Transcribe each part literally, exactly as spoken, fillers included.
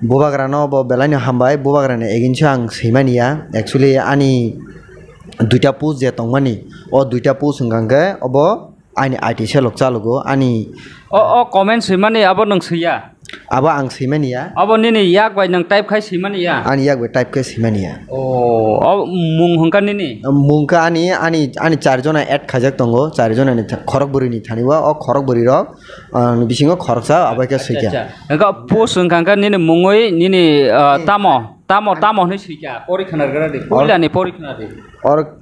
Bubagrano bo belaino hambai, bubagrani against o ang swimani ya. Actually, ani duita post je tongmani, o duita post hwnkha hwnkhe obo ani I T cell rok chalogo, ani O, o comment swimani abo nwng swiya? Abo ang swimani ya. Abo nini yak bai nwng type khai swimani ya? Ani yak bai type khai swimani ya. O, o mung hwnkha nini? Mung kha ani, ani, ani char jona add khaijak tongo, char jona ni tha-, khorok bwrwi ni thani o, o khorok bwrwi rok, ah, bisingo khoroksa abo khe Acha, swikha. Acha. Hwnkha post hwnkha hwnkha nini mungwi nini, ah, Hmm. tamo, tamo, Ani tamo hwnwi swikha, pori khwna rwgra di, Or- puila ni pori khwna di. Or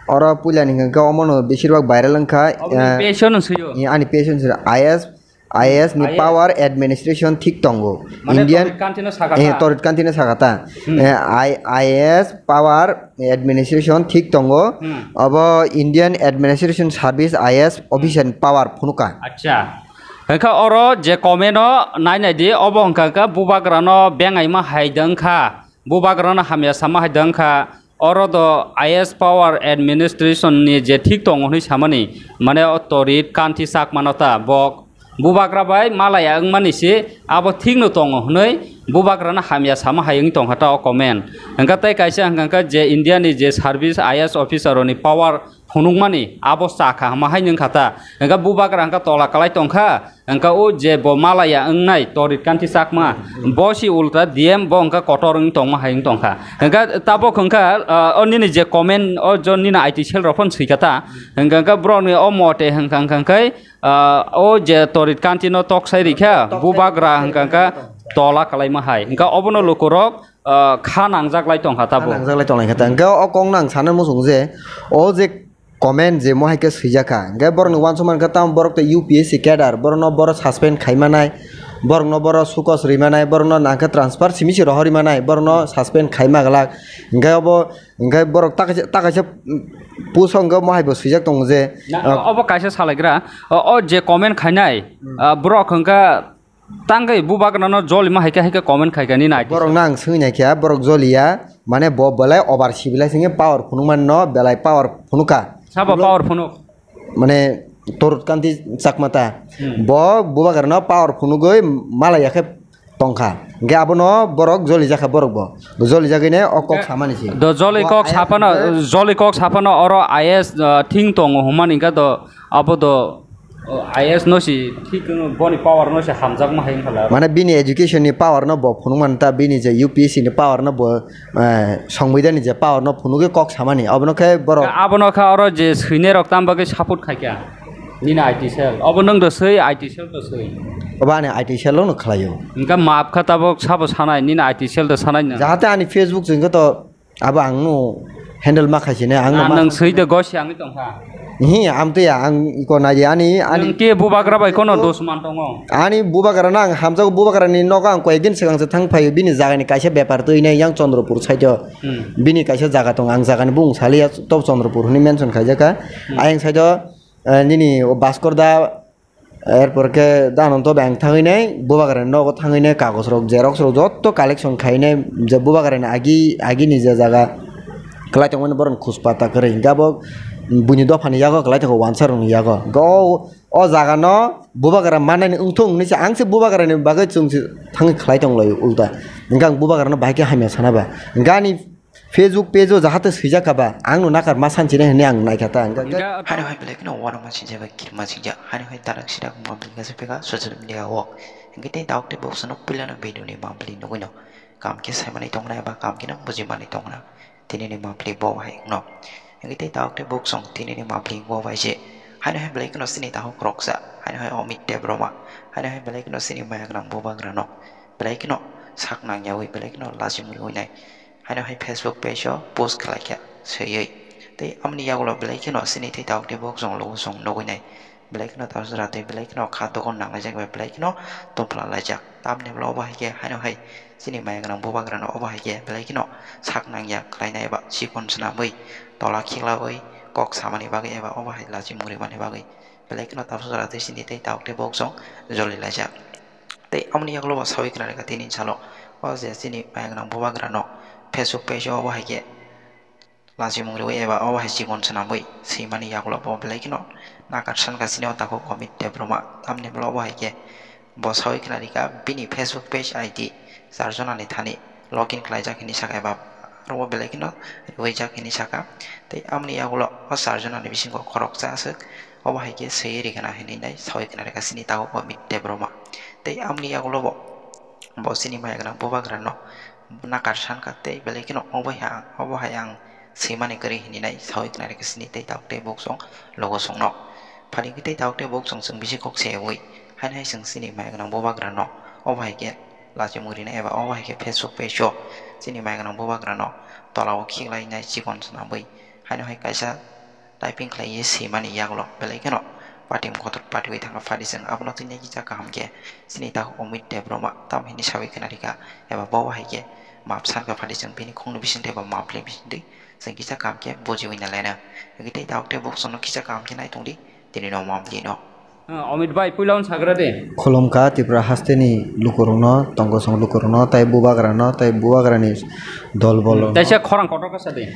Oro puila ni hwnkha khe omono beshirbak viral wngkha, Obo ni eh, page o no swiyo. Eh, ani page o no swiyo. I A S, I A S ni I A S. Power administration thik tongo. Mane Indian, Torit Kanti no sakha eh, ta? Torit Kanti no sakha ta. Hmm. Eh, I-, I A S power administration thik tongo. Hmm. Obo Indian Administration Service I A S officer ni power phunukha. Acha. Hwnkha oro je comment o nai nai di, obo hwnkha khe bubagra no bengaima hai dwngkha. Bubagrano hamya sama hai dwngkha, oro do I A S power administration ni je thik tongo hwnwi samani, mane o Torit Kanti Chakmano ta bok bubagra bai malaya wngmani se abo thikno tongo hwnwi bubagrano hamya sama hai wngwi tongkha ta o comment. Hwnkha tei kaisa hwnkha khe je India ni je service I A S officer rokni power phunukmani abo chakha hama hai wngkha ta. Hwnkha bubagra hwnkha tola kwlai tongkha, hwnkha o je bo malaya wngnai Torit Kanti Chakma, bo si ulta D M bo hwnkha kotor wng tongma hai wng tongkha. Hwnkha tabok hwnkha, ah, o nini je comment o jo nini I T cell rok phano swikha ta. Hwnkha hwnkha borokni o mote hwnkha hwnkha hwnkhe, ah, o je Torit Kanti no toksai rikha, bubagra hwnkha hwnkha tola kwlaima hai. Hwnkha obono lukurok ah, kha nangjak lai tongkha tabuk. Kha nangjak lai tonglaikha ta. Hwnkhe o kokno ang sana muchungo je, o je comment je mo hai khe swijak kha. Hwnkhe borokni uansukmani khe tamo borok tei U P S C cadre, borokno borok suspend khaimanai, borokno borok sukos rimanai, borokno nangkhe transfer simi se rohorimanai, borokno suspend khaima glak. Hwnkhe obo, hwnkhe borok ta kaisa, ta kaisa post o hwnkhe mo hai bo swijak tongo je, Na, ah, obo kaisa salaigra, o, o je comment khainai, Hmm. ah, borok hwnkhe Tangwi bubagrano jolima hai khe, hai khe comment khai kha nini I T cell. Borokno ang swngwi naikha, borok joliya, mane bo belai over civilized wngwi power phunukmano belai power phunukha. Sabo power phunuk? Mane Torut Kanti Chakma ta. Hmm. Bo bubagrano power phunugwi malaya khe tongkha. Hwnkhe abono borok jolijakha borok bo. Jolijagwine o kok samani se. Do joli kok sapano, joli kok sapano oro I A S, uh, thing tongo hwnmani hwnkhe do abo do O, I A S no si thik wngwi boni power no se hamjakma hai wngkha le. Mane bini education ni power no bo phunuk man ta, bini je U P S C ni power no bo, eh, Songbidan ni je power no phunugwi kok samani, abono khe borok. Abono kha oro je swinai rok tam bagwi support khai kha nini I T cell, obo nwng do swi, I T cell do swi. Obo ani I T cell no khlaio. Hwnkhe maap kha tabok sabo sanai, nini I T cell do sanai no. Jahate ani Facebook chwngkhe to Abo ang no handle ma khaisine, ang no Ah, ma nwng swi de gosi ang tong kha. Hi, am to ya, ang iko na ya ani, ani Nwng ke bubagra bai kono dos man tongo. Ani bubagra no ang hamjago, bubagra ni nogo ang koyek din swkang se thang phaio, bini jaga ni kaisa bepar twi nai yang Chandrapur side o. Hmm. Bini kaisa jaga tong, ang jaga ni bung saliya, to Chandrapur hwnwi mention khaijak kha. Hmm. Ayang side o, eh, nini o Bhaskar da, Erpor khe dano to bang thangwi nai, bubagrani nogo thangwi nai, kagoj rok, xerox rok jotto collection khai nai, je bubagrani agi, agini je jaga kwlai tongmani borokni khuspata kwrwi. Hwnkhe abo buini dophani yago kwlai tongo, wansa rokni yago. Hwnkhe o, o jaga no bubagra mannani wngthung hwnwi se, ang se bubagrani bagwi chwng se thangwi khlai tong lai ulta. Hwnkhe ang bubagrano bahai khe hamya sana ba. Hwnkhe ani Facebook page o jahate swijak kha ba, ang no nakar ma sanchine hwnwi ang naikha ta, hwnkhe Hwnkhe Haino hai belai kheno uanama sinjak bai kirima sinjak. Haino hai tarak sirak mambli khe se peka social media o. Hwnkhe tei tabuk tei boksa no puila no video ni mambli nugwi no. Kam khe saimani tongna eba kam khe no bujimani tongna. Tini ni mambli bo hai wngno. Hwnkhe tei tabuk tei boksong tini ni mambli bo bai se. Haino hai belai kheno chini takhuk khoroksa. Haino hai Amit Debbarma. Haino hai belai kheno chini maya gwnang bubagra no. Belai kheno sak nang yaui belai kheno lachimung riui nai. Haino hai Facebook page o post khlai kha swiwi. Tei amoni yagulo belai kheno chini tei tabuk tei boksong logo song nugui nai. Belai kheno tabswra tei belai kheno kha dokon nang laijak bai belai kheno topla laijak. Tamni ulo obo hai khe haino hai chini maya gwnang bubagra no obo hai khe belai kheno sak nang ya khlai nai eba chikon swnamwi tola khiklaiwi kok samani bagwi eba obo hai lachimung rimani bagwi. Belai kheno tabswra tei chini tei tabuk tei boksong joli laijak. Tei amoni yagulo bo saui khna rwkha tini salo. O je chini maya gwnang bubagra no Facebook page o obo hai khe lachimung riui eba obo hai chikon swnamwi swimani yagulo bo belai kheno nakar sankha chini o takhuk Amit Debbarma. Tamni ulo obo hai khe Bo sawi khna rikha bini Facebook page I D char jonani thani login khlaijak hinwi sakha eba aro bo belai kheno riwijak hinwi sakha. Tei amoni yagulo o char jonani bisingo khoroksa aswk obo hai khe swiwi rikhna hinwi nai sawi khna rikha chini tabuk bo Amit Debbarma. Tei amoni yagulo bo, bo chini maya gwnang bubagrano nakar sankha tei belai kheno obo hai ang, obo hai ang swimani kwrwi hinwi nai sawi khna rikha chini tei tabuk tei buksong logo songno. Phani khe tei tabuk tei buksong chwng bisi kok se ui haino hai chwng chini maya gwnang bubagrano obo hai khe lachimung rinai eba obo hai khe Facebook page o chini maya gwnang bubagrano tola o khiklai nai chikon swnamwi haino hai kaisa typing khlaiwi swimani yagulo belai kheno patim kotor patiwi thangkha phadi chwng abono twi nai kisa kaham khe chini tabuk Amit Debbarma tamo hinwi sawi khna rikha eba bo hai khe map sankha phadi chwng bini khungni bisingtwi eba map le bisingtwi chwng kisa kaham khe bujiwi na laina. Hwnkhe tei tabuk tei buksongno kisa kaham khe nai tongdi tini no map dino. Ah, Amit bhai, puila on sagra de. Khulumkha Tripura hasteni lukurokno, tongkosong lukurokno, tei bubagrano, tei bubagrani dol bolo. Taisa khorang kotor kha sa de.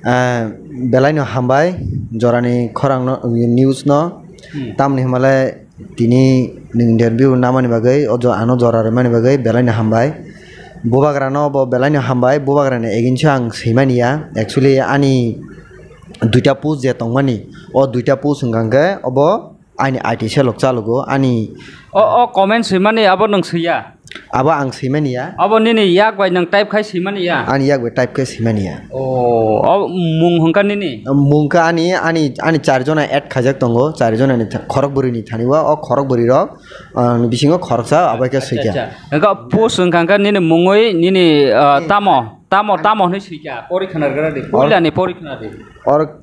Ah, belaino hambai, jorani khorangno, news no. Hmm. Tamni hwnbahle tini nwng interview namani bagwi, o jo-, ano jora rwmani bagwi belaino hambai. Bubagrano bo belaino hambai, bubagrani against o ang swimani ya. Actually, ani duita post je tongmani, o duita post hwnkha hwnkhe obo ani I T cell rok chalogo, ani O, o comment swimani abo nwng swiya? Abo ang swimani ya. Abo nini yak bai nwng type khai swimani ya? Ani yak bai type khai swimani ya. O, o mung hwnkha nini? Mung kha ani, ani, ani char jona add khaijak tongo, char jonani tha-, khorok bwrwini thani o, o khorok bwrwi rok, ah, bisingo khoroksa abo khe Acha, swikha. Acha. Hwnkha post hwnkha hwnkha nini mungwi nini, ah, Eh. Tamo, tamo, tamo hwnwi swikha, pori khwna rwgra di, Or- puilani pori khwna di. Or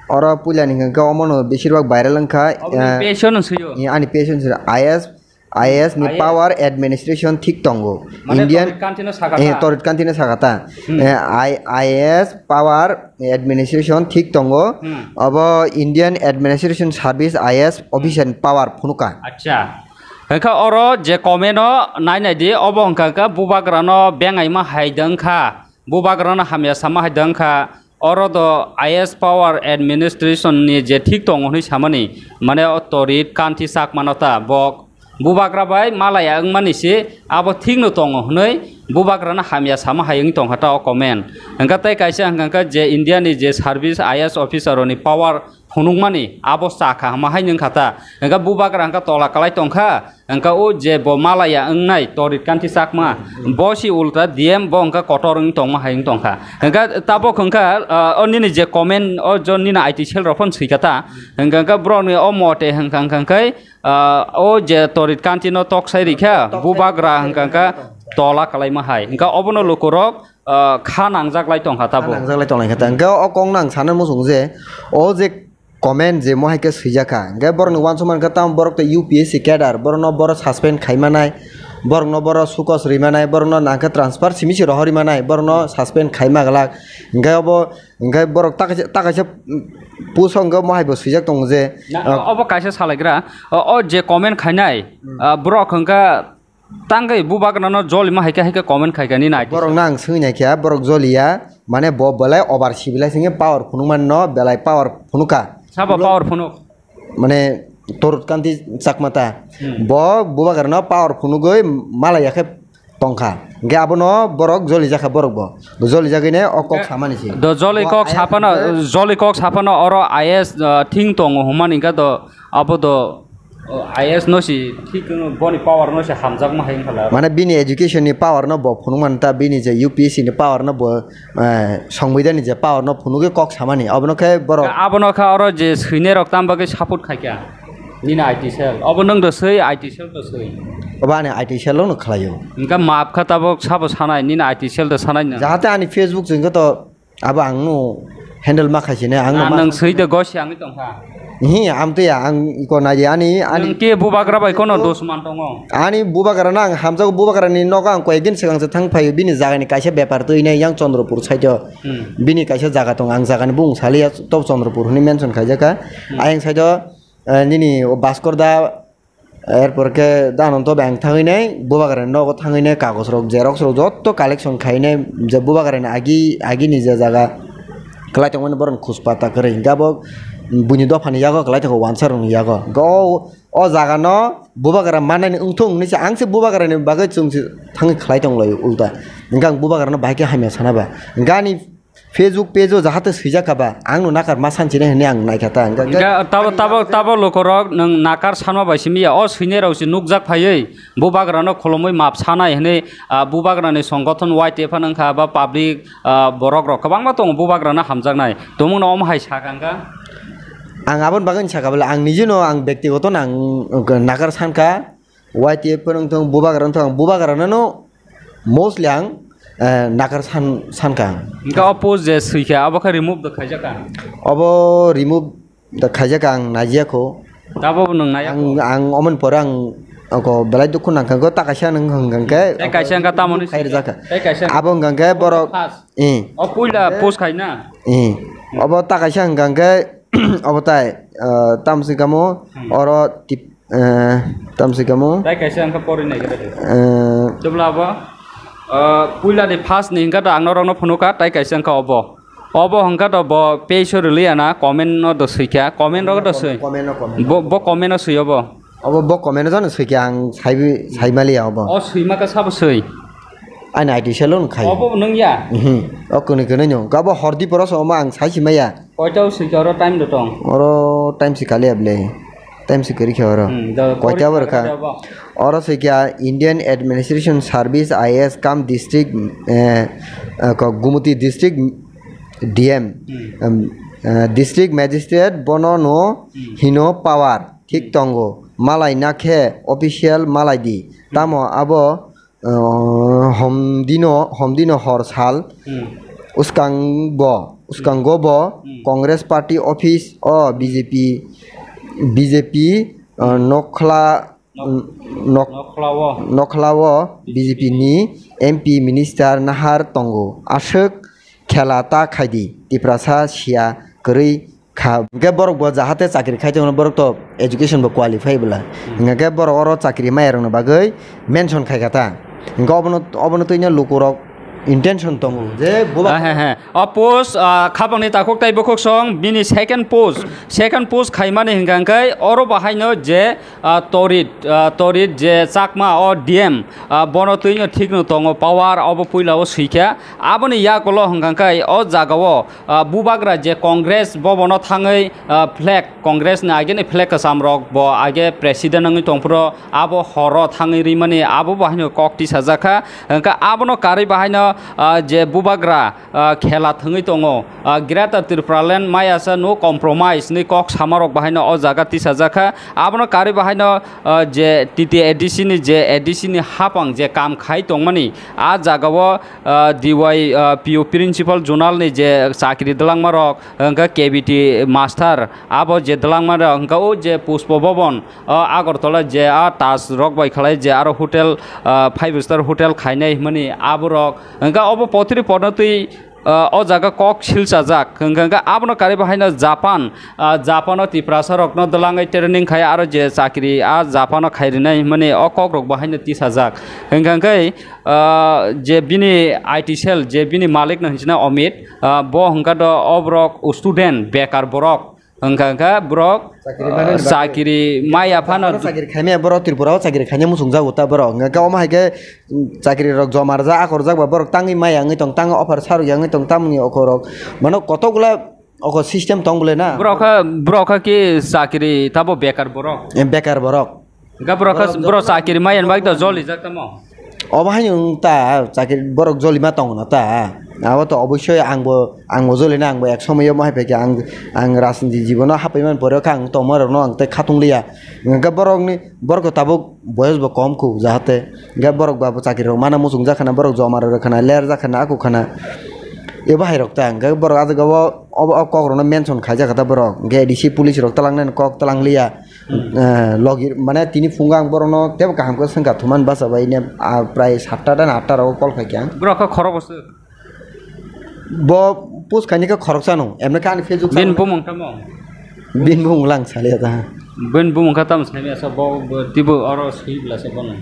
Oro puilani hwnkha khe omono besirbak viral wngkha, Obo eh, ni page o no swiyo. Eh, ani page o no swiyo. I A S, I A S ni I A S. Power administration thik tongo. Mane Indian, Torit Kanti no sakha eh, ta? Torit Kanti no sakha ta. Hmm. Eh, I-, I A S power administration thik tongo. Hmm. Obo Indian Administration Service I A S officer ni power phunukha. Acha. Hwnkha oro je comment o nai nai di, obo hwnkha khe bubagra no bengaima hai da wngkha. Bubagrano hamya sama hai da wngkha, oro do I A S power administration ni je thik tongo hwnwi samani, mane o Torit Kanti Chakmano ta bo bubagra bai malaya wngmani se abo thikno tongo hwnwi bubagrano hamya sama hai wngwi tongkha ta o comment. Hwnkha tei kaisa hwnkha khe je India ni je service I A S officer rokni power phunukmani abo chakha hama hai wngkha ta. Hwnkha bubagra hwnkha tola kwlai tongkha, hwnkha o je bo malaya wngnai Torit Kanti Chakma, bo si ulta D M bo hwnkha kotor wng tongma hai wng tongkha. Hwnkha tabok hwnkha, ah, o nini je comment o jo nini I T cell rok phano swikha ta. Hwnkha hwnkha borokni o mote hwnkha hwnkha hwnkhe, ah, o je Torit Kanti no toksai rikha, bubagra hwnkha hwnkha tola kwlaima hai. Hwnkha obono lukurok ah, kha nangjak lai tongkha tabuk. Kha nangjak lai tonglaikha ta. Hwnkhe o kokno ang sana muchungo je, o je comment je mo hai khe swijak kha. Hwnkhe borokni uansukmani khe tamo borok tei U P S C cadre, borokno borok suspend khaimanai, borokno borok sukos rimanai, borokno nangkhe transfer simi se rohorwi manai, borokno suspend khaima glak. Hwnkhe obo, hwnkhe borok ta kaisa, ta kaisa post o hwnkhe mo hai bo swijak tongo je, Na, ah, obo kaisa salaigra, o, o je comment khainai, Hmm. ah, borok hwnkha Tangwi bubagrano jolima hai khe, hai khe comment khai kha nini I T cell. Borokno ang swngwi naikha, borok joliya, mane bo belai over civilized wngwi power phunukmani no belai power phunukha. Sabo power phunuk? Mane Torit Kanti Chakma ta. Hmm. Bo bubagrano power phunugwi malaya khe tongkha. Hwnkhe abono borok jolijakha borok bo. Jolijagwine o kok Hwnkhe samani se. Do joli Bo kok I A S sapano, hwnkhe joli kok sapano oro I A S, uh, thing tongo hwnmani hwnkhe do abo do O, I A S no si thik wngwi boni power no si hamjakma hai wngkha le aro. Mane bini education ni power no bo phunuk manta, bini je U P S C ni power no bo, eh, Songbidan ni je power no phunugwi kok samani, abono khe borok Abono kha oro je swinai rok tam bagwi support khaikha nini I T cell, obo nwng do swi I T cell do swi. Obo ani I T cell no khlaio. Hwnkhe map kha tabok sabo sanai nini I T cell do sanai no. Jahate ani Facebook chwngkhe to Abo ang no handle ma khaisine, ang no Ah, ma nwng swi de gosi ang tongkha. Hi, am to ya, ang iko na ya, ani, ani Nwng ke bubagra bai kono dos man tongo. Ani bubagra no ang hamjago, bubagra ni nogo ang koyek din swkang se thang phaio, bini jaga ni kaisa bepar twi ne yang Chandrapur side o. Hmm. Bini kaisa jaga tong, ang jaga ni bung saliya, to Chandrapur hwnwi mention khaijakha. Hmm. Ayang side o, eh, nini o Bhaskar da, Erpor khe dano to bang thangwi nai bubagrani nogo thangwi nai kagoj rok, xerox rok jotto collection khai nai, je bubagrani agi, agini je jaga kwlai tongmani borokni khuspata kwrwi. Hwnkhe abo buini dophani yago kwlai tongo, wansa rokni yago. Hwnkhe o O jaga no bubagra manani wngthung hinwi se ang se bubagra ni bagwi chwng se thangwi khlai tong lai ulta. Hwnkhe ang bubagra no bahai khe hamya sana ba. Hwnkhe ani Facebook page o jahate swijak kha ba, ang no nakar ma sanchina hinwi ang naikha ta. Hwnkhe Hwnkhe tabo, tabo, tabo lukorok nwng nakar sanma bai simi ya. O swinai rok se nukjak phaiwi bubagra no khulumwi map sanai hinwi, ah, bubagra ni songgothon Y T F ano wngkha ba public, ah, borok rok kwbangma tongo bubagra no hamjaknai. Tumung no omo hai sakha hwnkha. Ang aboni bagwi sakha bwle, ang nijino ang bektigoto no ang nakar sankha, Y T F phano wngthung, bubagra wngthung, ang bubagra no mostly ang, eh, nakar san, sankha ang. Hwnkhe o post je swikha, abo khe remove da khaijakha? Obo remove da khaijakha, ang naijiyakho. Tabo bo nwng naiya? Ang, ang omoni pore ang oko belai dukhu nangkha, go ta kaisa nwng hwnkha khe. Tei kaisa wngkha tamo ni khairjakha. Tei kaisa. Abo hwnkha khe borok. First. Eh. O puila post khaina? Eh. Obo ta kaisa hwnkha khe, obo tai, eh, tamo se kamo, Hmm. Oro tip-, eh, tamo se kamo. Tai kaisa wngkha pori nai khe. Eh. Tubla bo, eh, puila ni first ni hwnkha to ang norok no phunukha, tai kaisa wngkha obo. Obo hwnkha to bo page o rwliya na, comment no do swikha, comment rok do swi. Comment no, comment no. Bo, bo comment no swi obo. Obo bo comment no jano swikha, ang saibi, saimaliya obo. O swima khe sabo swi? Ani I T cell o khai. Obo nwng ya? Mhm. O kwnwi kwnwi no. Gabo hordi poro so omo ang sai simaya. Koita o swikha oro time do tong? Oro time si kaliya ble. Time si kwrwi kha oro. Hmm, do koita pori oro kha. Oro swikha Indian Administration Service I A S cum district, eh, eh, ko Gumti district D M. Hmm. Em, eh, district magistrate bono no Hmm. hino power. Thik Hmm. tongo. Malai na khe official malai di. Hmm. Tamo abo Ah, homdino, homdino hor sal. Hmm. Uskango, uskango bo Hmm. Congress Party office o B J P, B J P, ah, Hmm. nokhla, Nok-, nok-, nokhlao. Nokhlao B J P ni M P minister nahar tongo. Aswk khela ta khaidi, Tiprasa sia kwrwi kha. Hwnkhe borok bo jahate chakri khai tongno, borok to education bo qualify bwla. Hmm. Hwnkhe borok oro chakri maya rokni bagwi mention khai kha ta. Hwnkhe obono, obono twino lukurok intention tongo je buba Ah, he, he. O post, ah, khapangni takhuk tai bukhuk song, bini second post, second post khaimani hwnkha hwnkhe oro bahaino je, ah, Torit, ah, Torit je Chakma o D M, ah, bono twino thikno tongo, power obo puila o swikha. Aboni yakulo hwnkha hwnkhe o jagao, ah, bubagra je Congress bo bono thangwi, ah, flag, Congress ni ageni flag kwcham rok bo age president wngwi tongphuru abo horo thangwi rimani abo bo haino kok tisajak kha. Hwnkhe abono karwi bahaino, ah, je bubagra, ah, khela thwngwi tongo, ah, Greater Tipraland maya sa no compromise ni kok sama rok bahaino o jaga tisajak kha. Abono karwi bahaino, ah, je T T A D C ni je A D C ni hapang je kam khai tongmani a jagao ah, D Y, ah, P O principal zonal ni je chakri dwlangma rok, hwnkhe K B T master, abo je dwlangma rok, hwnkhe o je Pushpa Bhavan, ah, Agartala je a Taj rok bai khlai je aro hotel, ah, five star hotel khainai hwnmani abo rok, hwnkhe obo potri ponotwi, ah, o jaga kok silchajak, hwnkhe, hwnkhe abono karwi bahaino Japan, ah, Japan o Tiprasa rokno dwlangwi training khai aro je chakri a Japan o khai rinai hwnmani o kok rok bahaino tisajak, hwnkhe, hwnkhe ah, je bini I T cell, je bini malik no hinjina Amit, ah, bo hwnkha do o borok student bekar borok, hwnkha hwnkha borok, Chakri ah, manani bagwi. Chakri maya phano Aro chakri khaimaya borok Tripura o chakri khaina muchung jago ta borok. Hwnkha khe omo hai khe, mm, chakri rok joma rwjak, akorjak ba borok tangwi maya wngwi tong, tangwi offer sarwi ya wngwi tong, tamoni okorok. Mano kotok gula Oko system tong bole na? Borok kha, borok kha ki chakri tabo bekar borok. Eh, bekar borok. Ga borok kha, borok borok joli chakri mayan bai to joli jak tamo. Obo hai wng ta chakri borok joli ma tong na ta. Abo to obossoi ang bo, ang bo joli na, ang bo ek somoyo mo hai phaikha ang, ang rajniti jibono hapai man pore kha ang tongma rok no ang tei khatung liya. Ga borok ni, borok to tabuk boyos bo kom khu jahate. Ga borok ba bo chakri rok mana muchung jak khana, borok joma rok khana, ler jak khana, aku khana. Ebo hai rok ta ang ga borok ajak o Obo, o kok rok no mention khaijak kha ta borok. Hwnkhe A D C police rok twlang nani kok twlang liya. Hmm. Eh, logi, mane tini phungo ang borok no tebo kaham khe swngkha thuman bacha bai ne, ah, prai satta na atta rogo call khaikha ang. Borok khe khorok bwswk? Bo post khaini khe khoroksa no. Emne khe ani Facebook Bini bumung tamo? Bini bumung lang saliya ta. Bini bumung kha tamo sami asa bo, bo tibo oro sui bwla se bono.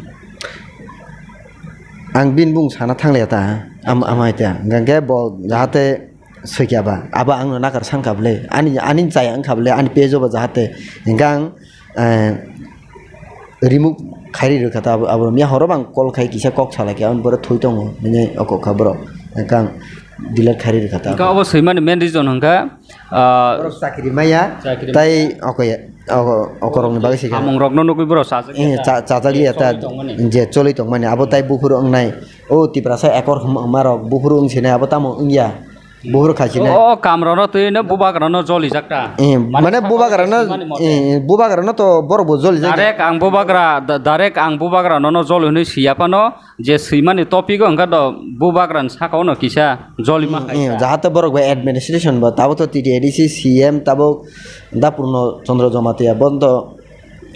Ang bini bumung sana thangliya ta. Am-, amai ta. Hwnkhe bo jahate Swikyaba, abo ang no nakar sankha bwle, ani, ani chaya wngkha bwle, ani page o bo jahate. Hwnkhe ang, eh, Remove khairi rwkha ta abo, abo miya horo bang call khai kisa kok salai khe, aboni pore thwi tongo hinwi oko kha borok. Hwnkhe ang delete khairi rwkha ta. Hwnkhe abo swimani main reason hwnkha, ah, borok chakri maya, chakri tai maya. Oko ya, oko, oko rokni bagwi se kha. Samung rokno nugwi borok chajak eh, ya ta. Cha-, chajak liya ta, choli tongmani. Je choli tongmani, abo tai buphuru wngnai. O Tiprasa ekor hwma, hwma rok buphuru wng sinai, abo tamo wngya. Buphuru khai sinai. O, o kamrano twi no bubagrano jolijak ta. Eh, mane mane sakao bubagrano, simani mote. Eh, bubagrano to borok bo jolijak. Direct ang bubagra, da-, direct ang bubagrano no joli hwnwi siya phano, je swimani topic o hwnkha do bubagrani sakao no kisa jolima eh, hai eh, ta. Jahate borok bai administration bo tabo to T T A D C C M tabo da Purno Chandra Jamatia bo to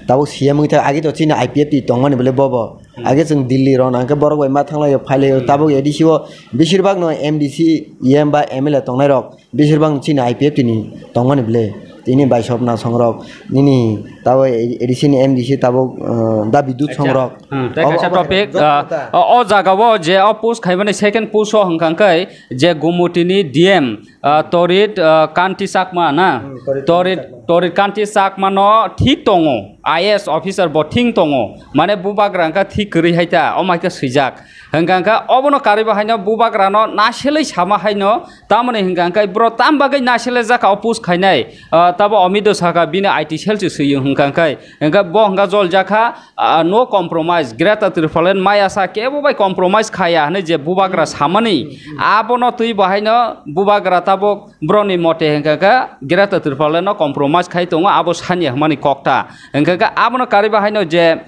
tabuk C M wngwi thak, agi to chini I P F T tongmani bole bobo. Hmm. Agi chwng Delhi rw nang khe borok bai ma thanglaio, phailaio, hmm, tabuk A D C o bisir bak no M D C, E M ba M L A tongnai rok, bisir bak no chini I P F T ni tongmani bole. Tini bai sop na song rok, nini tabuk A D C ni M D C tabuk, uh, da Bidut song rok. Acha. Hmm, tei obo, kaisa obo topic, joto uh, ta. O, o jaga o je o post khaimani second post o hwnkha khe je Gumutini D M, ah, Torit, ah, Kanti Chakma na? Hmm, Torit Torit, Kanti Chakma. Torit Kanti Chakma no thik tongo, I A S officer bo thik tongo, mane bubagra wngkha thik kwrwi hai ta, omo hai khe swijak. Hwnkha hwnkha obono karwi bo haino bubagra no nasilwi sama haino, tamoni hwnkha hwnkhe bro tam bagwi nasilwi jakha oppose khainai, ah, tabo Amit do sakha bini I T cell se swiyo hwnkha hwnkhe, hwnkhe bo hwnkha joljakha, ah, no compromise, Greater Tipraland maya sa kebo bai compromise khaya hinwi je bubagra samani, abono twi bo haino bubagra tabuk borokni mote hwnkha khe Greater Tipraland no compromise khai tongo, abo sanya hwnmani kokta. Hwnkha khe abono karwi bo haino je,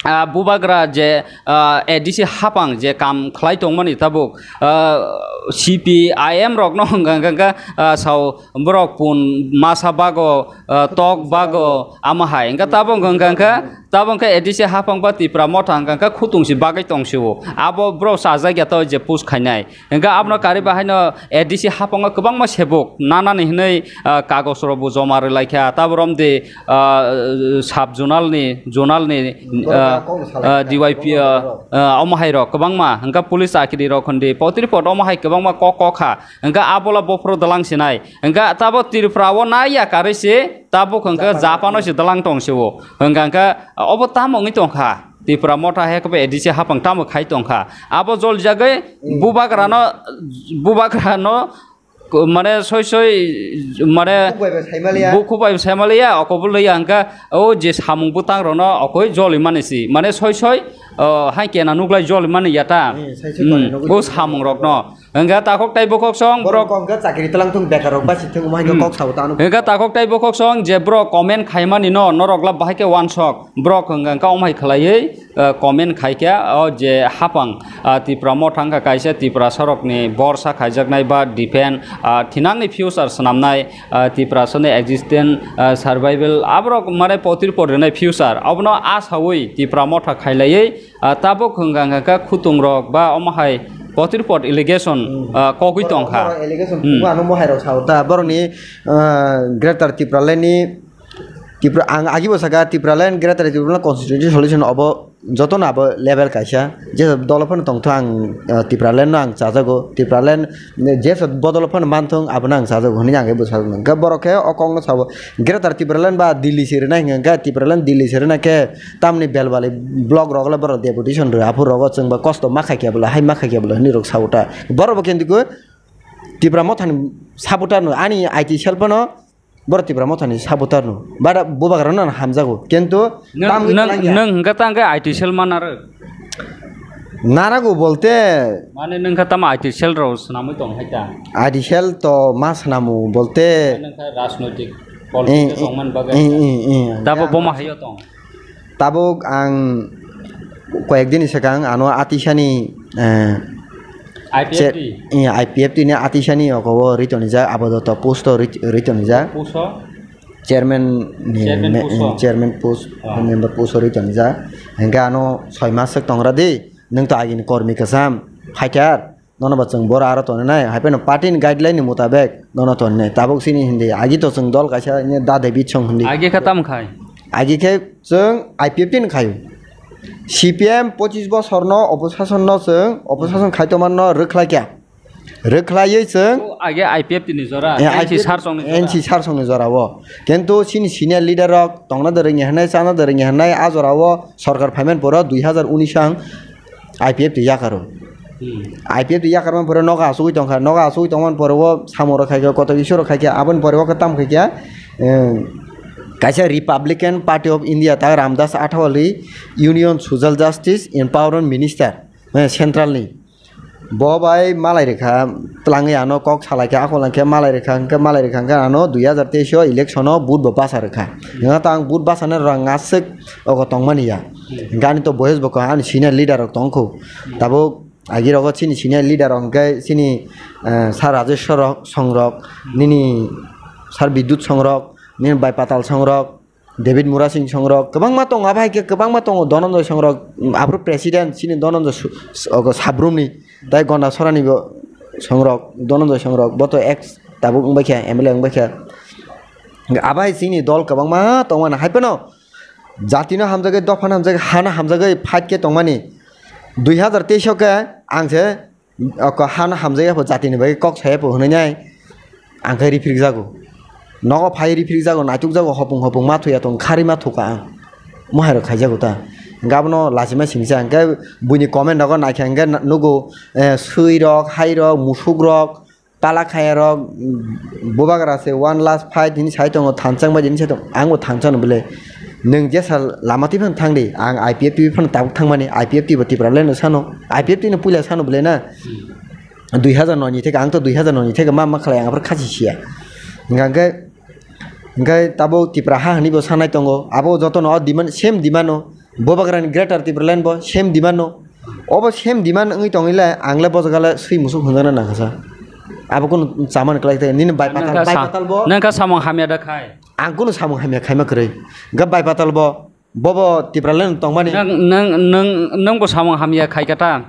ah, bubagra je, ah, A D C hapang je kam khlai tongmani tabuk, ah, C P I M rokno hwnkha khe, ah, sao borok pun masa bago, ah, tok bago, amo hai. Hwnkha tabuk hwnkha khe, tabuk khe A D C hapang ba Tipra Motha hwnkha khe khutung si bagwi tong sio. Abo borok chajak ya to je post khainai. Hwnkha abono karwi bo haino A D C hapango kwbangma sebuk nanani hwnwi, ah, kagoj rok bo joma rwlai kha. Tabuk romdi, ah, sub zonal ni, zonal ni, ah, ah, D Y P, ah, ah, omo hai rok kwbangma. Hwnkha police chakiri rok hwndi potri pot omo hai kwbangma kok kok kha. Hwnkha abola bophuru dalang sinai. Hwnkha tabuk Tripura o nai ya karwi se tabuk hwnkha Japan o se dalang tong sio. Hwnkha hwnkha obo tamo wngwi tong kha. Tipra Motha hai khe bo A D C hapang tamo khai tong kha. Abo jolijagwi hmm, bubagrano, bubagrano ko-, mane soi soi mane bukhuk bai bo saimaliya. Bukhuk bai bo saimaliya, okobol ya hwnkha o je samung bwtang rokno okoi joli mani si. Mane soi soi, o, hai kena nuklai joli mani ya ta. Hmm, sai se hmm, kone nugwi o samung rokno. Hwnkha takhuk tei bukhuk song borok borok hwnkha chakri tlang thung bekar rok basi thung omo hai khe hmm, kok sao ta ano. Hwnkha takhuk tei bukhuk song je borok comment khaimani no norok la bahai khe wansok. Borok hwnkha hwnkha omo hai khlaiwi, ah, comment khai kha o je hapang, ah, Tipra Motha wngkha kaisa Tiprasa rokni borsa khaijaknai ba defend, ah, thinangni future swnamnai, ah, Tiprasani existence, ah, survival aborok mane potri pot rwnai future abono asawi Tipra Motha khailaiwi, ah, tabuk hwnkha hwnkha khutung rok ba omo hai potri pot allegation, hmm, ah, kogwi borok, tong kha. Borok allegation hmm, kugo ano mohai rok sao ta borokni, ah, Greater Tipraland ni Tipra, ang agi bo saka Tipraland Greater Tipraland constituency solution obo jotono abo level kaisa. Je dolo phano tongtho ang, ah, Tipraland no ang chajago. Tipraland je bodolo phano manthong abono ang chajago hinwi ang ebo sajaknai. Hwnkhe borok khe o kokno sabo Greater Tipraland ba Delhi se rwnai hwnkhe Tipraland Delhi se rwna khe tamni belbali block rok le borok deputation rw aphuru rogo chwng ba kosto ma khai khe bwla hai ma khai khe bwla hinwi rok sao ta. Borok bo khe hinwi Tipra Mothani supporter no ani I T cell phano Borok Tipra Mothani supporter no. Bada bubagra no hamjago. Kintu nwng, tam nwng, langya. Nwng hwnkha ta hwnkhe I T cell ma narwk? Narago bolte. Mane nwng kha tamo I T cell rok swnamwi tong hai ta? I T cell to ma swnamu bolte. Nwng kha rajnoitik eh, politics eh, tongmani bagwi eh, hai ta? Eh, eh. Tabo boma hayo tong? Tabuk ang koyek dini swkang ano atisani, eh, I P F T? Che-, eh, I P F T ni atisani oko o ri tonijak, apadoto post o ri, ri tonijak. Post o? Chairman ni chairman me-, post o? Chairman post, ah, member post o ri tonijak. Hingke ano soi mas swk tongra di, nwng to agini kormi kwcham, fighter. Nono ba chwng boro aro tonwi nai, hai phano party ni guideline ni mutabek nono tonwi nai. Tabuk chini hindi agi to chwng dol kaisa ini Da David song hindi. Agi khe tamo khai? Agi khe chwng I P F T ni khaio. C P M pochis bosor no opushason no chwng opushason khai tongma no rwkhlai kha. Rwkhlaiwi chwng O, age I P F T ni jora, eh, N C I P F, sar songni jora. N C sar songni jora o. Kintu chini senior leader rok tongna de rwngya hwnwi, chana de rwngya hwnwi, a jora o sorkar phaimani poro dui hazar unis ang I P F T yakaro. Hmm. I P F T yakarmani pore nogo asugwi tongkha, nogo asugwi tongmani pore o samung rok khaikha, koto issue rok khaikha, aboni pore o khe tamo khaikha, eh, kaisa Republican Party of India ta Ramdas Athawale Union Social Justice Empowerment Minister, eh, Central ni. Bo bai malai rwkha, twlangwi ano kok salaikha, akhol langkhe malai rwkha, hwnkhe malai rwkha, hwnkhe ano dui hazar teis o election o vote bo basa rwkha. Hwnkhe ta ang vote basa nai rang aswk ogo tongmani ya. Hwnkhe ani to boyes bo kha, ani senior leader rok tongkho. Tabuk agi rogo chini senior leader rok hwnkhe chini, eh, Sir Rajesh Sorok, Songrok, nini Sir Bidyut Songrok, nini Bai Patal Songrok, David Murasing Songrok, kwbangma tongo, abo hai khe kwbangma tongo, Dhananjay Songrok, aphuru president chini Dhananjay Su-, Su-, ogo Sabrumni, tai Gonda Sorani bo Songrok, Dhananjay Songrok, bo to ex tabuk wngbai kha, M L A wngbai kha. Abo hai chini dol kwbangma tongmani, hai phano jatino hamjagwi, dophano hamjagwi, hano hamjagwi fight khe tongmani. Dui hazar teis o khe ang se O ko hano hamjakya pho jatini bagwi kok saya pho hwnwi nai ang khe riphrikjago. Nogo phai riphrikjago, naitukjago, hopung hopung ma thuya tong, khari ma thuka ang. Mohai rok khaijago ta. Hwnkhe abono lachima singsa hwnkhe buini comment rogo naikha hwnkhe nugo, eh, swi rok, hai rok, musuk rok, pala khaya rok, bubagra se one last fight hinwi sai tongo, thansa wngbai di hinwi sai tongo. Ang bo thansa no bwle. Nwng jesa lama twi phano thang di, ang I P F T phano tabuk thangmani, I P F T bo Tipraland no sano, I P F T no puila sano bwle na. Dui hazar noi ni theke, ang to dui hazar noi ni theke ma, ma khlai, ang aphuru khasi siya. Hingkha hingkhe, hingkhe tabuk Tipra ha hinwi bo sanai tongo, abo jotono o demand, same demand o, bubagrani Greater Tipraland bo same demand o, obo same demand wngwi tongwi le, ang le bo jaga le swi musuk hwnjakna nangkha sa. Abo kunu chamani kwlai khe nini bai patal, bai patal bo. Nang kha samung hamya da khai. Ang kunu samung hamya khaima kwrwi. Hingkhe bai patal bo, bobo Tipraland tongmani. Nang, nang, nang, nang bo samung hamya khai kha ta.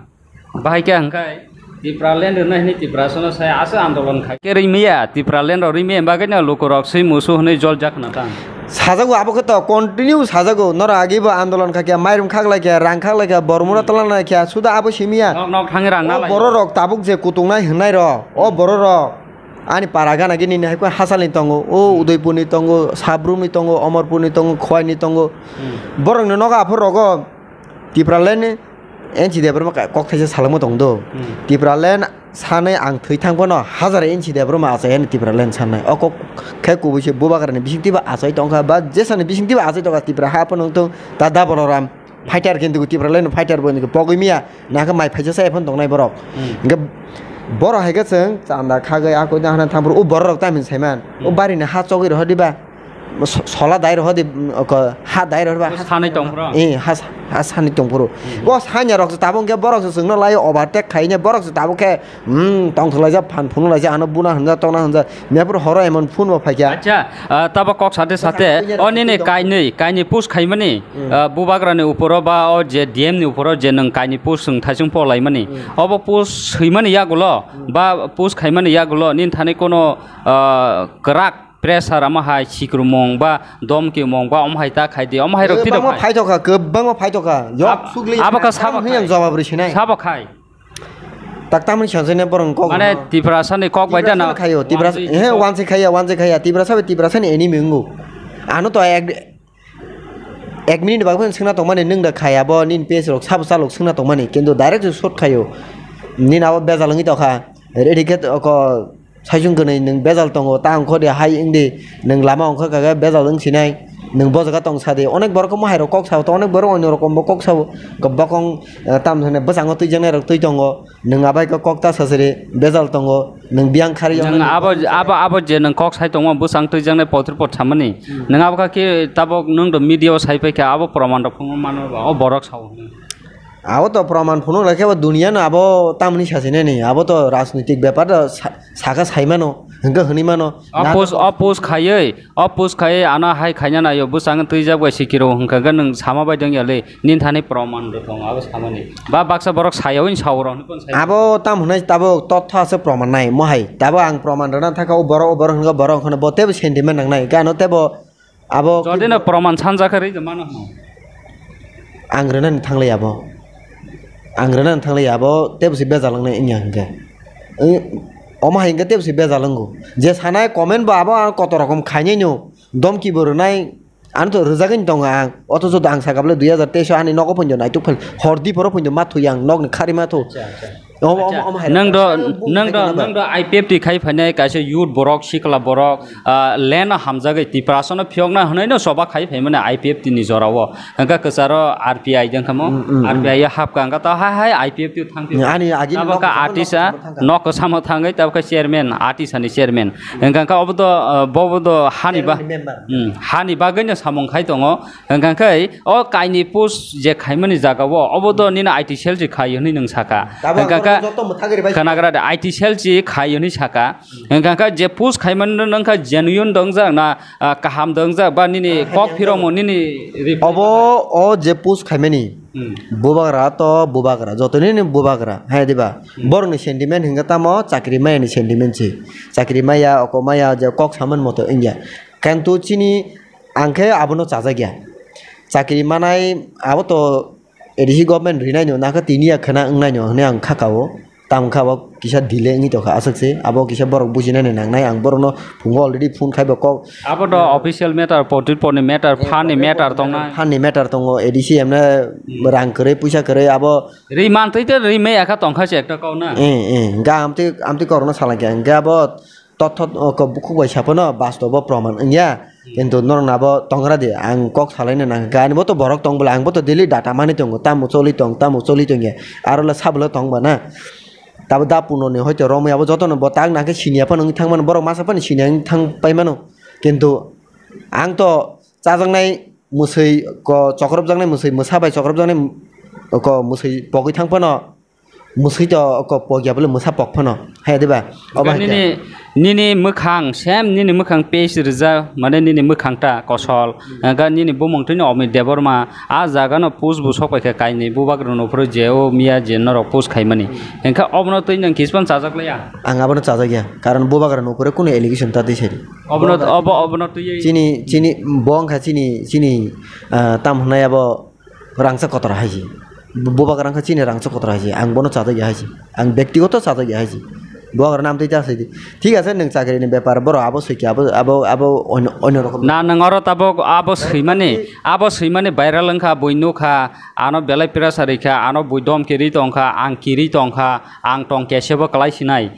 Bahai khe hwnkhe Tipraland rwna hwnwi Tiprasano sai aswk andolon khai khe rwmaya, Tipraland rok rwmaya bagwino lukurok swi musu hwnwi joljak khna ta. Sajago abo khe to continue sajago, norok agi bo andolon kha khe, mairum khaklai khe, rang khaklai khe, bormura twlangna khe, suda abo simiya. Nok nok thangwi rang nalai. O bororok tabuk je kutungnai hwnnairok, o bororok ani para gana gini ni hai khe hasalni tongo, o Udaipurni tongo, Sabrumni tongo, Omorpurni tongo, Khowaini tongo. Hmm. Borokni nogo aphuru rogo Tipraland ni N C Debbarma ka-, kok thaisa salangma tong do. Hmm. Tipraland sanai ang thwi thang phano hajar N C Debbarma achai ani Tipraland sanai. O kok khe kubui se bubagrani bisingtwi bo achai tongkha ba jesani bisingtwi bo achai tongkha Tipra ha phano wngthung ta da Baloram fighter kintu Tipraland no fighter bo hinwi pogwi miya nakhe mai phaisa sa ephano tongnai borok. Hmm. Hingkhe borok hai khe chwng chanda khagwi a koi hana thang phuru o borok rok tamni saiman o barini ha chogwi rohor diba? So-, sola dai rohor di, mm, oko, ha dai rohor ba, o ha sanwi tong phuru. Eh, ha, ha sanwi tong phuru. Hmm. O sanya rok se tabuk khe borok se chwngno lai overtake khaine borok se tabuk khe, hmm, tongthok laijak, phan phunuk laijak, ano buna hwnjak, tokna hwnjak. Mepur horo emon phun bo phaikha. Acha, ah, tabo kok sate sate, o nini kainwi, kainwi push khaimani, hmm, ah, bubagrani uporo ba o je D M ni uporo je nwng kainwi push nwng thaisung po laimani. Hmm. Obo push swimani yagulo, hmm, ba push khaimani yagulo, nini thani kono, ah, kwrak pressure, omo hai sikrumung ba domkimung ba omo hai ta khai di, omo hai rok twi rok kwbangma khai. Phaitokha, kwbangma phaitokha. Yok sugli abo kha sabo khai. Jawab rwi sinai. Sabo khai. Tak tamni sanjene borong kok. Mane Tiprasa ni kok bai da na. Khayo, Tiprasa, he, wansi khaya, wansi khaya. Tiprasa bai Tiprasa ni enemy wngo. Ano to ek, ek minute bagwi swngna tongmani, nwng da khaya bo, nini page rok sabo chalok swngna tongmani. Kintu direct shot khayo. Nini abo bejal wngwi tokha. Ready khe ko Saichung kwnwi nwng bejal tongo, ta ongkho de hai wng di, nwng lama ongkha kha khe bejal wng sinai, nwng bo jaga tong sa di. Onek borok khe mohai rok kok sao, to onek borok onno rokom bo kok sao, kwbakong, eh, tam thani bwskango twijaknai rok twi tongo, nwng abai khe kok ta sa siri bejal tongo, nwng biyang khari nwng abo, abo, abo je nwng kok sai tongo bwsang twijaknai potri pot samani, hmm, nwng abo kha khe tabok nwng do media o sai pai kha abo proman rok phungo mano ba o borok sao. Abo to proman phunuk lai khe bo duniya no abo tamni sasinani, abo to rajnitik bepar to sa-, saka saimano, hwnkhe hwnwi mano. O post, o post khaiwi, o post khaiwi ano hai khaina naio, bwsang twijak bai sikiro hwnkha khe nwng sama bai dong yali, nini thani proman rw thong abo samani. Ba baksa borok sayawi sao rw hwnwi kono sai. Abo tam hwnai tabuk totho aswk proman nai, mohai. Tabuk ang proman rwna thangkha, o borok, o borok hwnkha borok hwnkha bo teibo sentiment nangnai, hwnkhe ano teibo Abo jodi no proman sanjakha rwi mano hwno. Ang rwnani thanglai abo. Ang rwnani thanglai abo, teibo se bejal wngnai wngya hwnkhe. Omo hai hwnkhe tebsi bejal wngo. Je sanai comment bo abo ang kotor rokom khainai no, domki bo rwnai, ano to rwjagwi tongo ang. Othocho ang sakha bwle dui hazar teis o ani nogo phondo naituk phel, hor di phoro phondo ma thwi ang, nokni khari ma thu. Acha, acha. Omo, omo, Acha, omo hai nang rok. Do, Ang bung nang do, khai nang do I P F T khai phainai kaisa youth borok, sikla borok, ah, land o hamjagwi Tiprasa no phiyokna hwnwi no choba khai phaimani I P F T ni jora o. Hwnkha kwcharo R P I jang kamo, Mm, mm, mm. R P I o hapkha, hwnkha to hai hai I P F T thang phi. Ani agi Abo nok kha kwcharo artist nok a, kwcharo thangkha. Nok kwchamo thangwi tabukha chairman, artist ani chairman. Hwnkha kha obo do, uh, bobo do hani ba, Chairman ni member. Hmm, hani bagwi no samung khai tongo. Hwnkha khe o kaini post je khaimani jaga o, obo do nini I T cell se khai hwnwi nwng sakha. Tabuk ang Hwnkha khe joto mwthagwi bai khwnagra de I T cell se khai hwnwi sakha. Hwnkha khe je post khaimani no nwng kha genuine dongjak na, ah, kaham dongjak ba nini Ah, kok hamya phirokmo wngjago. Nini reply Obo o je post khaimani Hmm. bubagra to bubagra, joto nini bubagra, hai diba? Hmm. Borokni sentiment hwnkhe tamo chakri maya ni sentiment se. Chakri maya, oko maya je kok saman moto wngya. Kanto chini ang khe abono chajak ya. Chakri manai abo to A D C government rinai no, nakha tini ya khwna wngnai no hwnwi ang kha kao. Tamo kha bo kisa delay wngwi tongkha aswk se. Abo kisa borok bujinani nangnai. Ang borokno phungo already phone khai bo kok. Abo do official matter, potit porni matter, Eh, phan ni potit matter porni tongnai. Phan ni matter tongo. A D C emne Hmm. rang kwrwi, puisa kwrwi abo. Ri mantwi te ri me yakha tongkha se ekta kok na. Eh, eh. Ga amtwi, amtwi korokno salangkha. Hwnkhe abo Totthot, o, ko-, bukhuk bai saphano bastobo proman wngya, Hmm. kintu norokno abo tongra di, ang kok salaina nangkha, ani bo to borok tong bwla, ang bo to daily data manwi tongo, tamo choli tong, tamo choli tong ya, aro le sabwla tong ba na, tabo da puno ni hoito romwi abo jotono bo tak nangkhe siniya phano wngwi thang mano, borok masa phano siniya wngwi thang pai mano, kintu ang to chajaknai mwswi, ko chokropjaknai mwswi, mwsa bai chokropjaknai, ko mwswi pogwi thang phano, Mwswi to kok pok ya bole mwsa pok phano. Hai diba? Obo hai khe. Nini, nini mwkhang, same nini mwkhang page rijak, mane nini mwkhang ta kosol. Hwnkhe nini bumung twi no Amit Debbarma, a jaga no post bo sok pai kha kainwi bubagra no phuru je o miya je norok post khaimani. Hwnkhe obono twi nwng kichpan chajak laya? Ang abono chajak ya. Karon bubagra no phuru kunu allegation ta twi sadi. Obono, obo, obono twi. Chini, chini, bo wngkha chini, chini, ah, tam hwnai abo. Rangchak kotor hai se. Bu-, bubagra wngkha chini rangchak kotor hai se. Ang bono chajak ya hai se. Ang bektigoto chajak ya hai se. Bubagra nam twi ta sai di. Thik ase, nwng chakri ni bepar, borok abo soi khe, abo, abo, abo onyo, onyo rokom. Na, nwng oro tabuk abo swimani, abo swimani viral wngkha, bui nukha, ano belai pressure rikha, ano bui dom kiri tongkha, ang kiri tongkha, ang tong kesebo kwlai sinai.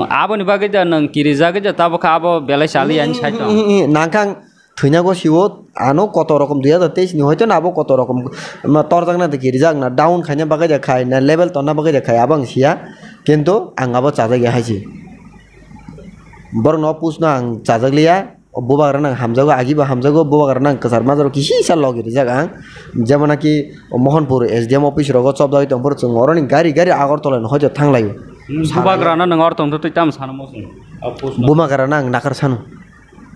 Aboni bagwi da nwng kirijagwi da tabuk kha abo belai chali ani side tong. Nangkha ang Thwina go siwo ano kotor rokom dui hazar teis ni hoito na abo kotor rokom ma torjakna de kirijak na down khaina bagwi de khai na level tonna bagwi de khai abo ang siya kintu ang abo chajak ya hai se borok no push no ang chajak liya bubagra nang hamjago agi bo hamjago bubagra nang kwchar majaro kisi sa logi rijak ang jemon naki Mohanpur S D M office rogo chopjagwi tongphuru chwng oroni gari gari Agartala ni hoito thanglaio. Bubagra no nang or tongtho twi tamo sana mo chwng. Bubagra nang nakar sanu.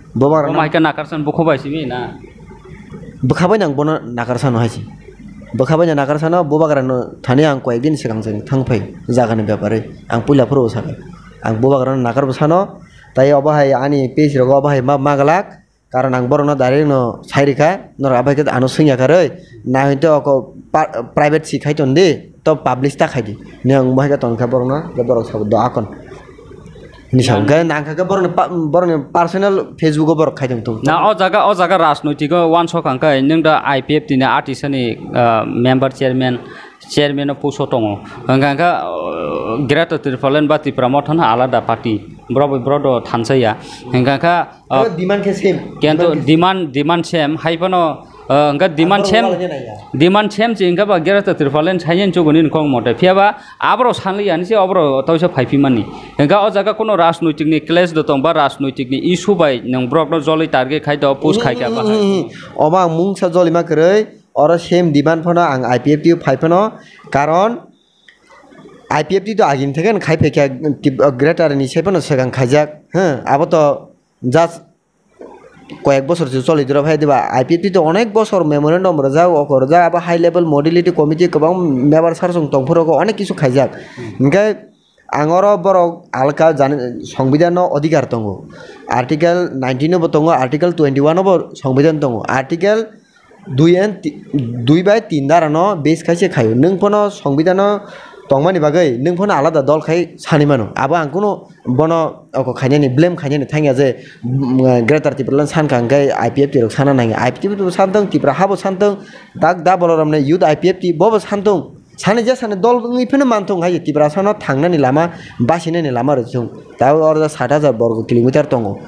Bubagra Omo hai khe nakarsan bukhubai simi na? Bwkha bai nang bono nakarsa no hai se. Bwkha bai nang nakarsa no bubagra no thani ang koyek din swkang se thang phai jaga ni bepare. Ang puila phuru sakha. Ang bubagra no nakar bwsa no tai obo hai ani page rogo obo hai ma maglak. Karon ang borok no direct no sai rikha. Norok abai khe ano swngya kha rwi. Na hwnkhe oko pa-, private si khai ton di. To publish ta khai di. Ni ang mohai ka ton kha borok no, je borok sabo do akon. Ni sa Nang- ga nang kha borok ni pa-, borok ni personal Facebook o borok khai tong tu. Na o jaga, o jaga rajnoitik o wansok ang kai, nung da I P F T ni artist ni, ah, member chairman, chairman o puso tongo. Hwnkha hwnkha, uh, Greater Tipraland ba Tipra Motha no alada party. Borok bai borok do thansa ya. Hwnkha hwnkha, Oh, demand khe same. Kento Demand khe demand, demand same, hai phano, uh, hwnkha demand Aboro same, wala nai ya. Demand same se hwnkha ba Greater Tipraland saini chuguni ni kok mote. Phiya ba aboro sanli ani se aboro tawisa phai phi mani. Hwnkha o jaga kono rajnoitik ni clash do tong ba rajnoitik ni issue bai nwng borok no joloi target khai do push khai kha ba hai. Obo ang mungsa jolima kwrwi, oro same demand phano ang I P F T o phai phano, karon I P F T to agini theke khai phai kha, tip-, Greater ni sai phano swkang khaijak, huh, abo to just koyek bosor se choli doro phai diba, I P F T to onek bosor memorandum rwjak, oko rwjak, abo high level modality committee kwbang member sar song tong phuru onek kisu khaijak. Hinkhe ang oro borok alka jani, Songbidan no odhikar tongo, Article nineteen o bo tongo, Article twenty one o bo Songbidan tongo, Article dui and ti-, dui bai tin dara no base khai se khaio. Nwng phano Songbidan no tongmani bagwi nwng phano alada dol khai sanwi mano. Abo ang kunu bono oko khainani, blame khainani thangya je, mm, Greater Tipraland sankha hwnkhe I P F T rok sana nangya. I P F T bo santong, Tipra habo santong, tak da Baloram ni youth I P F T bobo santong. Sani je sani dol wngwi phano manthong hai Tiprasano thangnani lama, basinani lama rwchung. Tabo oro sat hajar borgo kilometer tongo.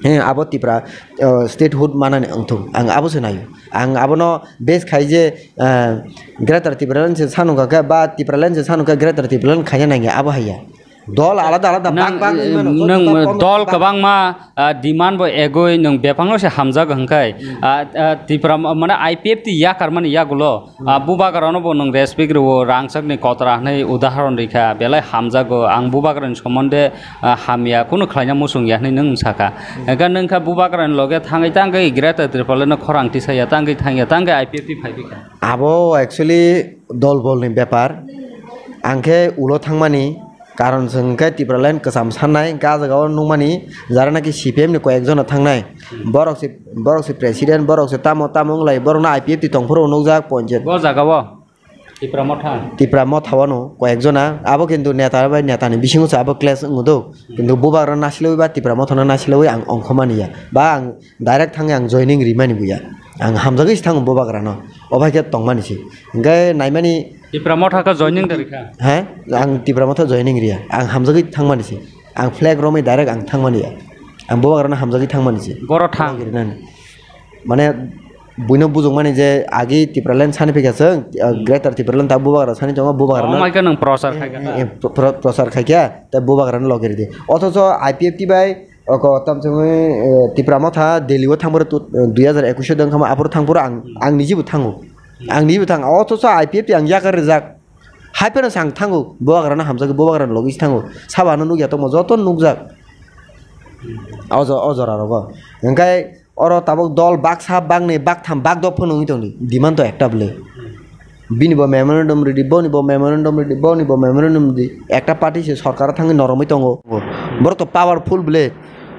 He, abo Tipra, uh, statehood manani wngthung. Ang abo se naio. Ang abono base khai je, uh, Greater Tipraland se sanungkha khe ba Tipraland se sanungkha Greater Tipraland khaina nangya abo haiya. Dol alada alada bak bak wngwi mano. Nang dol kwbangma, ah, demand bo egoi nang bebakno se hamjak hwnkhe, ah, ah, Tipra ma-, mane I P F T yakarmani yagulo, ah, bubagrano bo nang respect rwo, rangchakni kotra hwnwi udaharon rikha, belai hamjago, ang bubagrani somonde, ah, hamya kunu khlaina muchungya hwnwi nang sakha. Hwnkhe nang kha bubagrani loge thangwi tangwi Greater Tipralandno khorang tisaya, tangwi thangya, tangwi I P F T phaiphikha. Abo actually dol bolni bepar. Ang khe ulo thangmani karon se hwnkhe Tipraland kwcham sannai, hwnkhe ah jagao nukmani jara naki C P M ni koyek jona thangnai. Borok se, borok se president, borok se tamo tamo wng lai, borokno I P F T tongphuru nukjak ponchayat. Bo jagao Tipra Motha. Tipra Motha wano koyek jona, abo kintu neta bai neta ni bisingo se abo clash wngo do. Kintu bubagra nasilwi ba Tipra Motha no nasilwi ang ongkhormani ya. Ba ang direct thangwi ang joining rimani buya. Ang hamjagwi se thango bubagrano. Obai khe tongmani se. Hwnkhe naimani Tipra Motha khe joining da rikha? Ha? Ang Tipra Motha joining riya. Ang hamjagwi thangmani se. Ang flag romwi direct ang thangmani ya. Ang bubagrano hamjagwi thangmani se. Boro thang. Rinani. Mane buino bujukmani je agi Tipraland sani phikha chwng, uh, Greater Tipraland ta bubagra sani tongo, bubagrano. Omo hai khe nwng prochar khai kha ta? Eh, eh, pro-, pro-, prochar khai kha, ta bubagrano logi ridi. Othocho I P F T bai Oko tamsongwi, eh, Tipra Motha Delhi o thangphuru tu, eh, dui hajar ekwis o dwng khama aphuru thangphuru ang, ang nijibo thango. Ang nijibo thang. Othocho I P F T ang yakar rijak. Hai phano se ang thango. Bubagrano hamjagwi bubagrano logi se thango. Sabo ano nukya tongmo joto nukjak. O jo-, o jora rogo. Hwnkhe oro tabuk dol baksa, baknwi, baktham, bakdok phano wngwi tongdi. Demand to ekta bwle. Bini bo memorandum ridi, boni bo memorandum ridi, boni bo memorandum ridi. Ekta party se sorkar thangwi noromwi tongo. Borok to powerful bwle.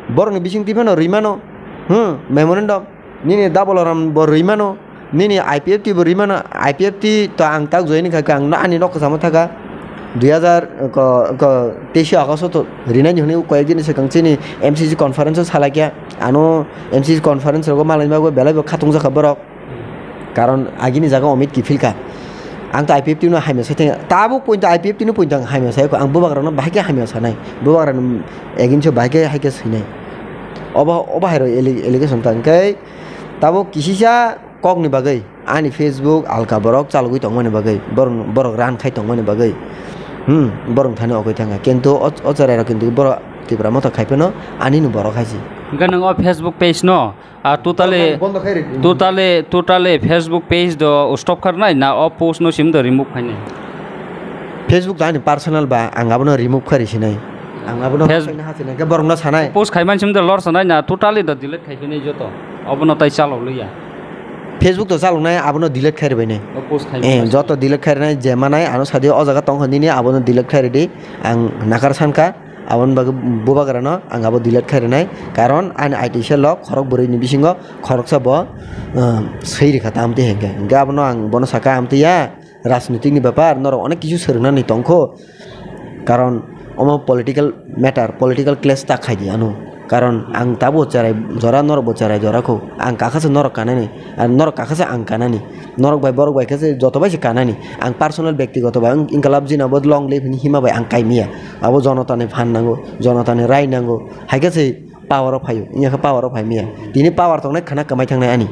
Borokni bisingtwi phano rwimano. Hmm, memorandum. Nini Dabolaram bo rwimano. Nini I P F T bo rwimano. I P F T to ang tak join kha, ang ani nok kwchamo thaka. Dui hajar ko, ko teis August to rinani hwnwi koyek din swkang chini M C C conference o salai kha. Ano M C C conference rogo malai bagwi belai bo khatung jakha borok. Karon agini jaga Omit kiphilkha. Ang to I P F T no hamya sai thangya. Tabuk pointo I P F T no pointo ang hamya sai. Ang bubagrano bahai khe hamya sanai. Bubagrano against o bahai khe hai khe swinai. Obo, obo hai rok alle-, allegation ta hwnkhe tabuk kisisa kokni bagwi ani Facebook alka borok chalogwi tongmani bagwi, borok, borok run khai tongmani bagwi. Hmm, borok thani okoi thangkha. Kintu o, o cherai rok kintu borok Tipra Motha khai phano ani ni borok hai se. Hwnkhe nwng o Facebook page no Ah, totally, Bondo khai ridi. Totally, totally Facebook page do stop kharnai na o post no sim do remove khainai? Facebook do ani personal ba, ang abono remove khari sinai. Ang abono Face- khaina ha sinai, ke borok no sanai. Post khaiman sim do lor sanai na, totally do delete khai phinai joto. Obono tai chalo liya. Facebook do chalok nai, abono delete khai ribai nai. O post khai Eh, joto delete khai rinai, je manai, ano sadi o jaga tong kha nini, abono delete khai ridi. Ang nakar sankha. Aboni bagwi bubagrano ang abo delete khai rwnai, karon ani I T cell o khorok bwrwini bisingo khoroksa bo, uh, swi rwkha ta amtwi hai khe. Hwnkhe abono ang bono sakha, "Amtwi ya, rajnitikni bepar, norok onek kisu swrwngnani tongkho, karon omo political matter, political clash ta khaidi ano, karon ang tabuk cherai jora, norok bo cherai jora kho, ang kakha se norok kanani, ar norok kakha se ang kanani." Norok bai borok bai khe se joto bai se kanani. Ang personal bektigoto bai wng-, Inkalab Jina bo long live hwnwi hima bai ang kai miya. Abo jonotani phan nango, jonotani rai nango. Hai khe se power o phaio, wngya khe power o phai miya. Tini power tongnai khana kwmai thangnai ani.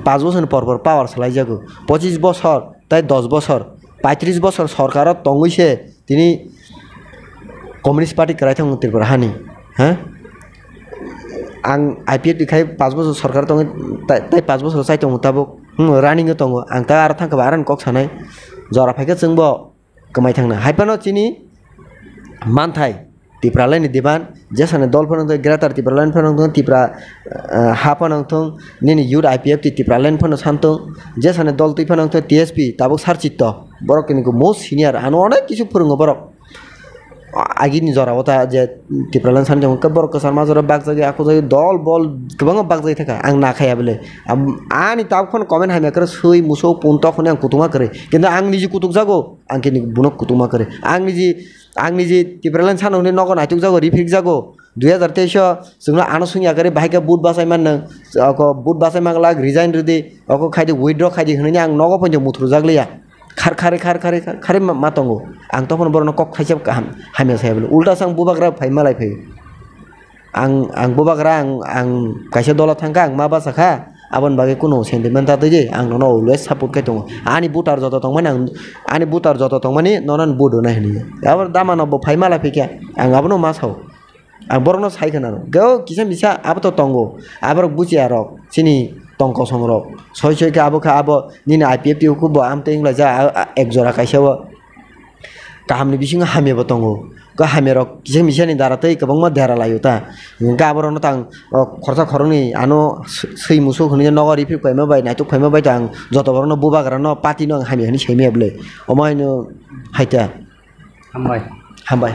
Panch bosorni por por power salai jago. Pochis bosor, tai dos bosor, paitris bosor sorkaro tongwi se tini Communist Party kwrai thangmung Tripura hani, ha? Ang I P F T khai panch bochor sorkar tongwi, tai, tai panch bochor chai tongo tabuk. Hmm, running o tongo. Ang ta aro thangkha ba aroni kok sanai. Jora phaikhe chwngbo kwmai thangna. Hai phano chini manthai Tipraland ni demand, jesani dol phano wngthung, Greater Tipraland phano wngthung, Tipra, ah, ha phano wngthung, nini youth I P F T Tipraland phano santhung, jesani dol twi phano wngthung, T S P, tabuk Sar Chitto. Borok kini most senior, ano onek kisu phwrwngo borok. agini jora o ta je Tipraland sani tongkha, borok kwchar majra bakjagwi, akhojagwi, dol bol kwbangma bakjagwi thangkha, ang nakhaya bwle. Am-, ani tabuk phano comment hamya kwrwi swi musuk puntok hwnwi ang kutukma kwrwi, kintu ang niji kutukjago, ang kini bono kutukma kwrwi. Ang niji, ang niji Tipraland sano hwnwi nogo naitukjago, riphikjago. Dui hazar teis o chwngno ano swngya kwrwi, bahai khe vote bachai mannw, oko vote bachai manglak, resign rwdi, oko khaidi, withdraw khaidi hwnwi ang nogo poito muthurjak liya. Khar khari, khar khari, khar khari ma, ma tongo. Ang tokhono borokno kok thaisa kaham, hamya saya bwle. Ulta sang bubagra phai malai phai. Ang, ang bubagra, ang, ang kaisa dola thangkha, ang ma bachakha. Aboni bagwi kunu sentiment ta twi di, ang nono always support khai tongo. Ani voter joto tongmani ang, ani voter joto tongmani nono vote rwnai hwnwi. Abo damano bo phai malai phikha, ang abono ma sao. Ang borokno sai khna rw, "Gao kisa misa abo to tongo." Aborok buchiya rok, chini tong kosong rok. Soi soi khe abo khe abo nini I P F T hukubo amtwi wnglaijak, a, a, ek jora kaisa o. Kaham ni bisingo hamya bo tongo. Khe hamya rok kisa misa ni dara tei kwbangma dera laio ta. Hwnkhe aborokno tang, o, khorsa khoroknwi ano swi, swi musuk hwnwi nogo rifik phaima bai, naituk phaima bai tang joto borokno bubagra no party no ang hamya hwnwi saimaya bwle. Omo haino hai ta. Hambai. Hambai.